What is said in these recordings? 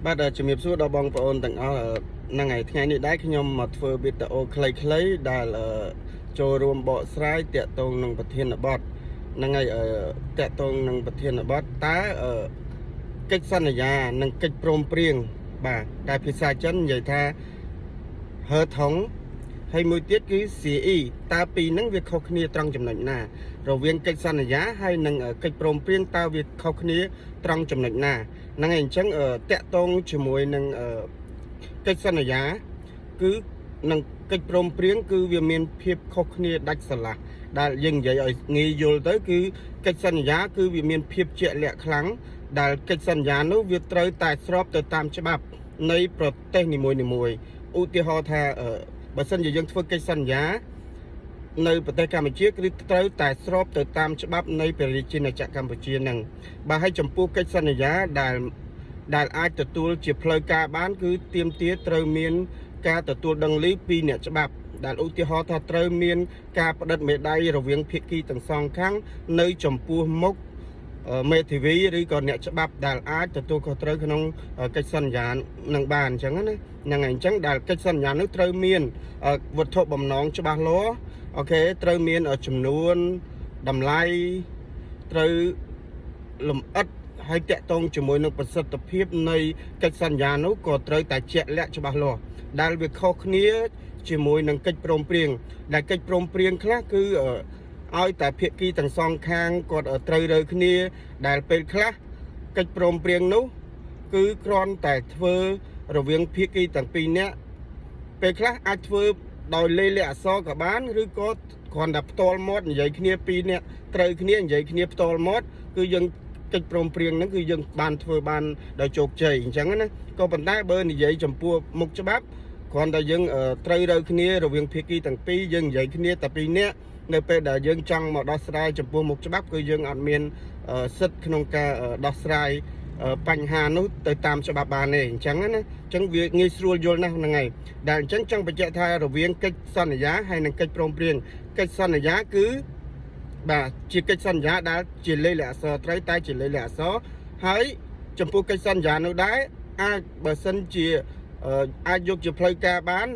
បាទជំរាបសួរដល់បងប្អូនទាំងអស់ហ្នឹងហើយថ្ងៃនេះដែរខ្ញុំមកធ្វើវីដេអូខ្លីៗដែលចូលរួមបកស្រាយតាក់ទងនឹងប្រធានបទហ្នឹងហើយតាក់ទងនឹងប្រធានបទតើកិច្ចសន្យានិងកិច្ចព្រមព្រៀងបាទដែលភាសាចិននិយាយថា合同ហើយមួយទៀតគឺ 協議 តើពីរហ្នឹងវាខុសគ្នាត្រង់ចំណុចណា រវាងកិច្ចសន្យាហើយនិងកិច្ចព្រមព្រៀងតើវាខុសគ្នាត្រង់ចំណុចណាហ្នឹងហើយអញ្ចឹងតាក់ទងជាមួយនឹងកិច្ចសន្យាគឺនឹងកិច្ចព្រមព្រៀងគឺវាមានភាពខុសគ្នាដាច់ស្រឡះដែលយើងនិយាយឲ្យងាយយល់ទៅគឺកិច្ចសន្យាគឺវាមានភាពជាក់លាក់ខ្លាំងដែលកិច្ចសន្យានោះវាត្រូវតែស្របទៅតាមច្បាប់នៃប្រទេសនីមួយៗឧទាហរណ៍ថាបើសិនជាយើងធ្វើកិច្ចសន្យា នៅប្រទេសកម្ពុជាគឺត្រូវតែស្របទៅតាមច្បាប់នៃព្រះរាជាណាចក្រកម្ពុជានឹងបាទហើយចំពោះកិច្ចសន្យាដែលអាចទទួលជាផ្លូវការបាន គឺទាមទារត្រូវមានការទទួលដឹងឮពីអ្នកច្បាប់ ដែលឧទាហរណ៍ថាត្រូវមានការផ្តិតមេដៃរវាងភាគីទាំងសងខាងនៅចំពោះមុខមេធាវីឬក៏អ្នកច្បាប់ដែលអាចទទួលខុសត្រូវក្នុងកិច្ចសន្យានឹងបានអញ្ចឹងណាហ្នឹងហើយអញ្ចឹងដែលកិច្ចសន្យានោះត្រូវមានវត្ថុបំណងច្បាស់លាស់ OK ត្រូវមានចំនួនតម្លៃត្រូវលំអិតហើយតាក់ទងជាមួយនឹងប្រសិទ្ធភាពនៃកិច្ចសន្យានោះក៏ត្រូវតែជាក់លាក់ច្បាស់លាស់ដែលវាខុសគ្នាជាមួយនឹងកិច្ចព្រមព្រៀងដែលកិច្ចព្រមព្រៀងខ្លះគឺឲ្យតែភាគីទាំងសងខាងគាត់ត្រូវរើគ្នា ដែលពេលខ្លះកិច្ចព្រមព្រៀងនោះ គឺគ្រាន់តែធ្វើរវាងភាគីទាំងពីរនាក់ពេលខ្លះអាចធ្វើដោយលេលាក្សអក្សរក៏បានឬក៏គ្រាន់តែផ្ទាល់មាត់និយាយគ្នាពីរនាក់ត្រូវគ្នានិយាយគ្នាផ្ទាល់មាត់គឺយើងកិច្ចព្រមព្រៀងហ្នឹងគឺយើងបានធ្វើបានដោយជោគជ័យអញ្ចឹងណាក៏ប៉ុន្តែបើនិយាយចំពោះមុខច្បាប់គ្រាន់តែយើងត្រូវរើគ្នារវាងភាគីទាំងពីរយើងនិយាយគ្នាតែពីរនាក់នៅពេលដែលយើងចង់មកដោះស្រាយចំពោះមុខច្បាប់គឺយើងអត់មានសិទ្ធិក្នុងការដោះស្រាយបញ្ហានោះទៅតាមច្បាប់បានទេអញ្ចឹងណាអញ្ចឹងវាងាយស្រួលយល់ណាស់ហ្នឹងហើយដែលអញ្ចឹងចង់បញ្ជាក់ថារវាងកិច្ចសន្យាហើយនិងកិច្ចព្រមព្រៀងកិច្ចសន្យាគឺបាទជាកិច្ចសន្យាដែលជាលេខលក្ខអក្សរត្រូវតែជាលេខលក្ខអក្សរហើយចំពោះកិច្ចសន្យានោះដែរអាចបើសិនជាអាចយកជាផ្លូវការបាន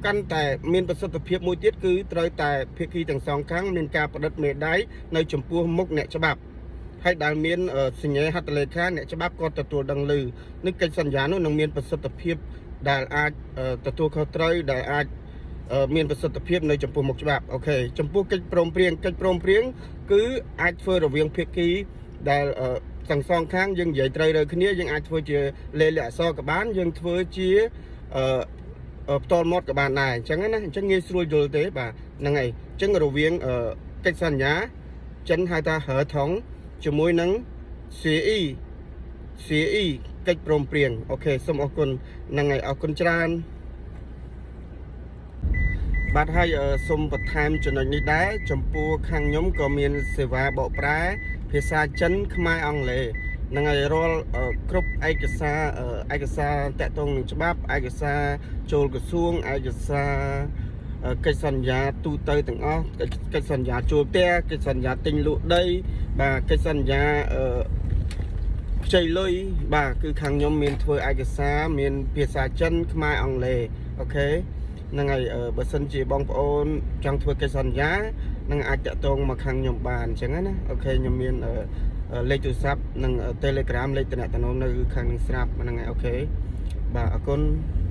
កាន់តែមានប្រសិទ្ធភាពមួយទៀតគឺត្រូវតែភាគីទាំងសងខាងមានការផ្តិតមេដៃនៅចំពោះមុខអ្នកច្បាប់ហើយដែលមានសញ្ញាហត្ថលេខាអ្នកច្បាប់ក៏ទទួលដឹងឮនឹងកិច្ចសន្យានោះនឹងមានប្រសិទ្ធភាពដែលអាចទទួលខុសត្រូវដែលអាចមានប្រសិទ្ធភាពនៅចំពោះមុខច្បាប់ OK ចំពោះកិច្ចព្រមព្រៀងកិច្ចព្រមព្រៀងគឺអាចធ្វើរវាងភាគីដែលទាំងសងខាងយើងនិយាយត្រូវលើគ្នាយើងអាចធ្វើជាលេខលក្ខអក្សរក៏បានយើងធ្វើជាផ្ទាល់មាត់ក៏បានដែរអញ្ចឹងណាអញ្ចឹងងាយស្រួលយល់ទេបាទហ្នឹងហើយអញ្ចឹងរវាងកិច្ចសន្យាចិនហៅថា合同ជាមួយនឹង 協議 協議 កិច្ចព្រមព្រៀង OK សូមអរគុណហ្នឹងហើយអរគុណច្រើនបាទហើយសូមបន្ថែមចំណុចនេះដែរចំពោះខាងខ្ញុំក៏មានសេវាបកប្រែភាសាចិនខ្មែរអង់គ្លេសហ្នឹងហើយរាល់គ្រប់ឯកសារឯកសារតាក់ទងនឹងច្បាប់ឯកសារចូលក្រសួងឯកសារកិច្ចសន្យាទូទៅទាំងអស់កិច្ចសន្យាជួលផ្ទះកិច្ចសន្យាទិញលក់ដីបាទកិច្ចសន្យាខ្ចីលុយបាទគឺខាងខ្ញុំមានធ្វើឯកសារមានភាសាចិនខ្មែរអង់គ្លេស OK ហ្នឹងហើយបើសិនជាបងប្អូនចង់ធ្វើកិច្ចសន្យានឹងអាចតាក់ទងមកខាងខ្ញុំបានអញ្ចឹងណា OK ខ្ញុំមានលេខទូរស័ព្ទនិង Telegram លេខតំណតំណងនៅខាងនឹងស្រាប់ហ្នឹងហើយ OK បាទអរគុណ។